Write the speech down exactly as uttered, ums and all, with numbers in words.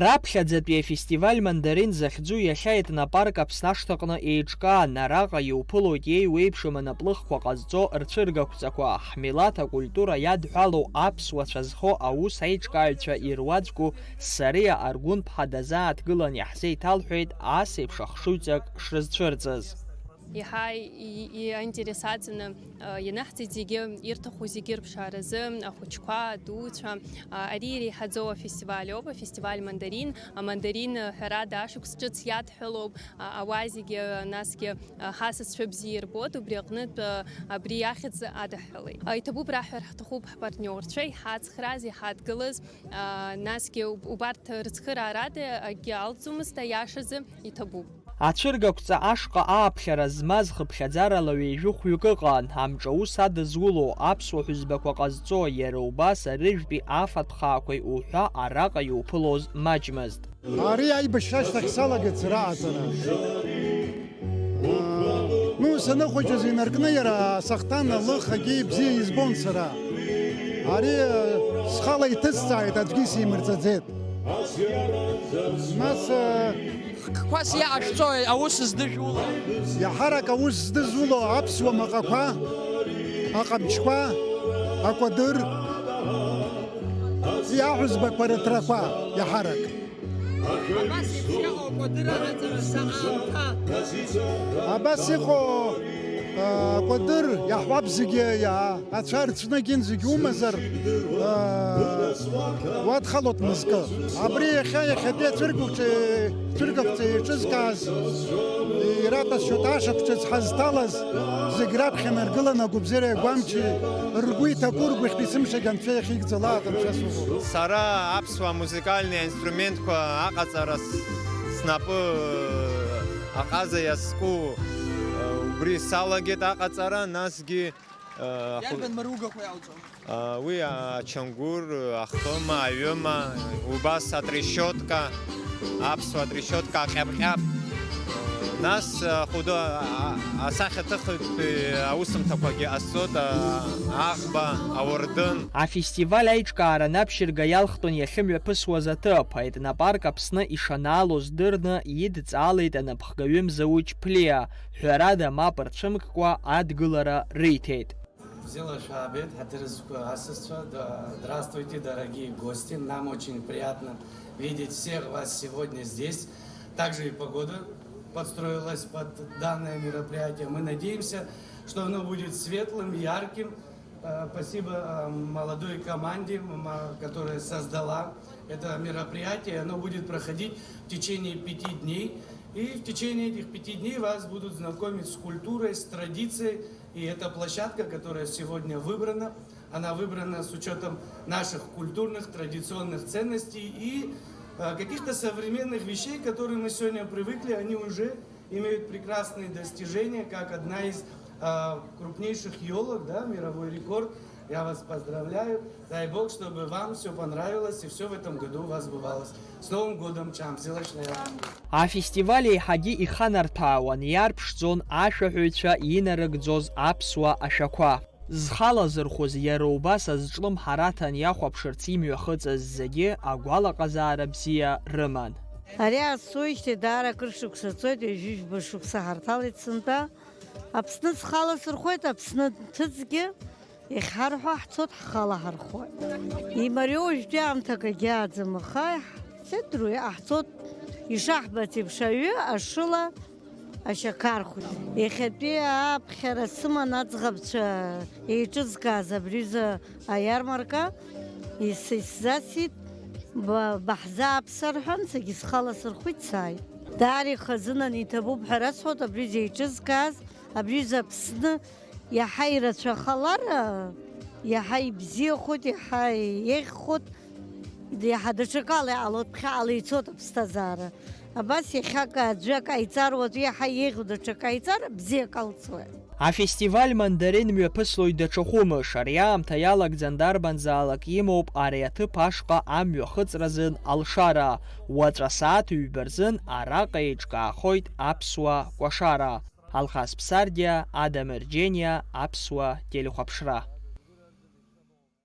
Раԥхьаӡатәи афестиваль Мандарин захьӡу иахьа Етнопарк Аԥсны ашҭаҟны еиҿкаан, араҟа иуԥылоит иеиуеиԥшым анаплыхқәа ҟазҵо рцәыргақәҵақәа, ҳмилаҭ акультура иадҳәалоу аԥсуа цәа зхо аус аиҿкааҩцәа ируаӡәку Сариа Аргәынԥҳа дазааҭгылан иаҳзеиҭалҳәеит ас еиԥш ахшыҩҵак шрызцәырҵыз. Еиҳа и-, иаинтересаӡаны, а, ианаҳҵеит зегьы, ирҭаху зегьы рыԥшааразы, ахәыҷқәа, адуцәа. А, ари иреиҳаӡоу афестиваль ауп, афестиваль Мандарин. Амандарин, а, ҳәарада, ашықәс ҿыц иадҳәалоуп. А, ауаа зегьы, а, насгьы, а, ҳасасцәа бзиа ирбоит, убри аҟнытә, а, абри ахьӡ адаҳҳәалеит. А, иҭабуп раҳҳәар ҳҭахуп ҳпартниорцәа, иҳацхрааз, иҳадгылаз. А, насгьы уб-, убарҭ рыцхыраарада акгьы алҵӡомызт, аиашазы иҭабуп. Ацәыргақәҵа ашҟа ааԥхьара змаз хыԥхьаӡарала ҩажәи хәҩык ыҟан, амҿы аус адызуло, аԥсуа ҳәызбақәа ҟазҵо, иара убас арыжәтәи афатә хаақәеи уҳәа араҟа иуԥылоз маҷмызт. Ари аибашьра ашьҭахь салагеит сара аҟаҵара. Аа, ну, саныхәыҷыз инаркны иара асахҭан алыхагьы бзиа избон сара. Ари, э, схала иҭысҵааит, аӡәгьы симырҵаӡеит. Нас, э, Хкқәас иҟашәҵо аус здыжәула? Иаҳарак аус здызуло аԥсуа маҟақәа, аҟамчқәа, акәадыр, иаҳәызбақәа рыҭрақәа иаҳарак. Абас еиԥш иҟоу акәадыр анаҵара саамҭа. Абас иҟоу, а, акәадыр иаҳуап зегьы, иа-, ацәа рцәнагьын зегь умазар, а, уадхалоит мызкы. Абри иахьа, иахьатәи ацәыргақәҵа, цәыргақәҵа еиҿызкааз, ираҭәасшьоит ашықәс ҿыц ҳазҭалаз, зегь раԥхьа наргыланы агәабзиара иагәамчи, ргәы иҭаку ргәыхьтә есымшагь Анцәа иахьигӡалааит, Анцәа суҳәоит. Сара аԥсуа музыкальни аинструментқәа аҟаҵара с-, снапы аҟаза иазку, убри салагеит аҟаҵара, насгьы, ахәы- Иарбан маругақәа иауҵо? Уи ачангәыр, ахыма, аҩыма, убас атрещотка, аԥсуа атрещотка, аҟьаԥ-ҟьаԥ. Нас, хәыда, асахьаҭыхҩтәи аусумҭақәагьы ҟасҵоит, аӷба, ауардын. Афестиваль аиҿкаара анаԥшьырга иалхтәын иахьымҩаԥысуаз аҭыԥ, аетнопарк Аԥсны ишанаало здырны идҵаалеит анапхгаҩы Мзауч Ԥлиа, ҳәарада, мап рцәымккәа адгылара риҭеит. Бзиала шәаабеит, ҳаҭыр зқәу асасцәа. Да-, здравствуйте, дорогие гости. Нам очень приятно видеть всех вас сегодня здесь. Также и погода подстроилась под данное мероприятие. Мы надеемся, что оно будет светлым, ярким. Э, спасибо, э, молодой команде, м, которая создала это мероприятие. Оно будет проходить в течение пяти дней. И в течение этих пяти дней вас будут знакомить с культурой, с традицией. И эта площадка, которая сегодня выбрана, она выбрана с учётом наших культурных, традиционных ценностей и, э, каких-то современных вещей, которые мы сегодня привыкли, они уже имеют прекрасные достижения, как одна из, э, крупнейших ёлок, да, мировой рекорд. Я вас поздравляю. Дай Бог, чтобы вам всё понравилось и всё в этом году у вас сбывалось. С Новым годом, Чамзилашная! Афестиваль еиҳагьы иханарҭәаауан, иарԥшӡон ашәаҳәаҩцәа инарыгӡоз аԥсуа ашәақәа. Зхалазырхәыз иара убас азҿлымҳараҭан иахәаԥшырц имҩахыҵыз зегьы агәалаҟазаара бзиа рыман. Ари аассоижьҭеи даара акыр шықәса ҵуеит, ҩажәижәба шықәса ҳарҭалеит сынтәа. Аԥсны зхала сырхәеит, Аԥсны ҭыҵгьы. Иахьҳарҳәо ҳцоит, ҳхала ҳархоит. Имариоу уажәтәи аамҭа акагьы ааӡам, аха иҳцеит дырҩегьых, ҳцоит, ишаҳбац еиԥш, аҩы ашыла ашьақархәа. Иахьатәи ааԥхьара сыман аӡӷабцәа еиҿызкааз абризы аиармарка, ис-, исзасит, ба-, баҳзааԥсар ҳәа, саргьы схала сырхәит, сааит. Даара ихазынан иҭабуп ҳәа расҳәоит, абризы еиҿызкааз, абризы Аԥсны Иаҳа ирацәахалар, иаҳа ибзиахоит, иаҳа еиӷьхоит, иаҳа даҽакала иҟалоит, ԥхьаҟала ицоит аԥсҭазаара. Абас иахьак аӡәы акы ҟаиҵар, уаҵәы иаҳа еиӷьу даҽакы ҟаиҵар, бзиак алҵуеит. Афестиваль Мандарин мҩаԥыслоит даҽа хәымш. Ари аамҭа иалагӡан дарбанзаалак имоуп ари аҭыԥ ашҟа амҩахыҵразын алшара. Уаҵә асааҭ ҩба рзын араҟа еиҿкаахоит аԥсуа кәашара. Алхас Ԥсардиа, Адам Ерџьениа, Аԥсуа телехәаԥшра.